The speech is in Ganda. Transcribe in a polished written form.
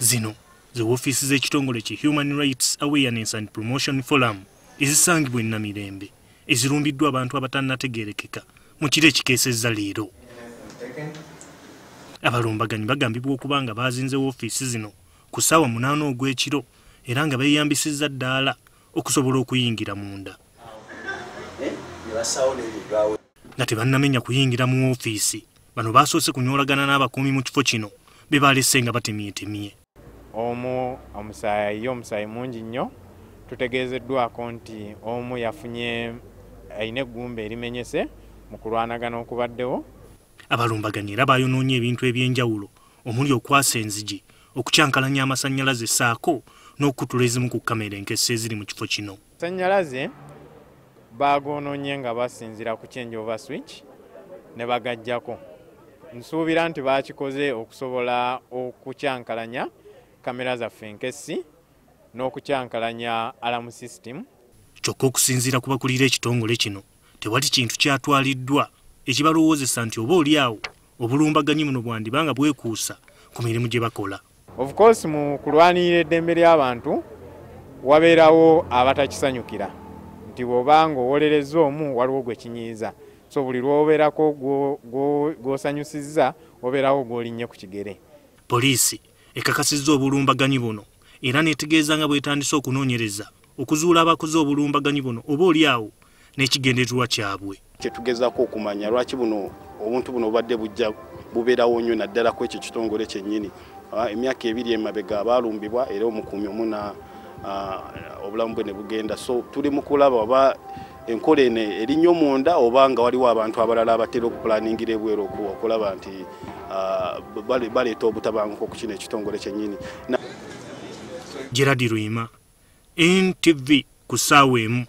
Zino ze woofiisi z'ekitongole ki Human Rights Awareness and Promotion Forum ezisangibwa e Namirembe ezirumbiddwa abantu abatannategeerekeka mu kiro ekikeesezza leero. Abalumbaganyi bagambibwa okuba nga baazinze woofiisi zino ku ssaawa 8 ogw'ekiro era nga beeyambisizza ddaala okusobola okuyingira munda. Nga tebannamenya kuyingira mu woofiisi, bano basoose kunyoolagana n'abakuumi mu kifo kino be baalese nga batemyetemye. Omu omusaayi omusaayi mungi nnyo, tutegeezeddwako nti omu yafunye alina eggumba erimenyese mu kulwanagana okubaddewo. Abalumbaganyi era bayonoonye ebintu eby'enjawulo omuli okwasa enzigi, okukyankalanya amasannyalaze ssaako n'okukutula ezimu ku kamera enkesi eziri mu kifo kino. Amasannyalaze baagoonoonye nga basinziira ku change over switch ne bagaggyako. Nsuubira nti baakikoze okusobola okukyankalanya kamera zaffe enkesi n'okukyankalanya alarm system. Kyokka okusinziira ku bakulira ekitongole kino, tewali kintu kyatwaliddwa ekibalowoozesa nti oba oli awo obulumbaganyi buno bwandiba nga bwekuusa ku mirimu gye bakola. Of course mu kulwanirira eddembe ly'abantu wabeerawo abatakisanyukira nti bw'oba ng'owolerezza omu waliwo gwe kinyiiza, so buli lw'obeerako gw'osanyusizza obeerawo gw'olinnye ku kigere. Poliisi ekakasizza obulumbaganyi buno era n'etegeeza nga bw'etandise okunoonyereza okuzuula abakoze obulumbaganyi buno oba oli awo n'ekigendererwa kyabwe. Kyetugezaako okumanya lwaki buno obuntu buno bubadde bujja bubeerawo nnyo naddala ku ekyo kitongole kyennyini. Emyaka 2 emabega baalumbibwa era omukuumi omu na obulamu bwe ne bugenda. So tuli mu kulaba oba enkola eno eri nnyo munda oba nga waliwo abantu abalala abatera okupulaningira ebweru okulaba nti baleeta obutabanguko ku kino ekitongole kyennyini. Gerard Rwima, NTV ku ssaawa 1.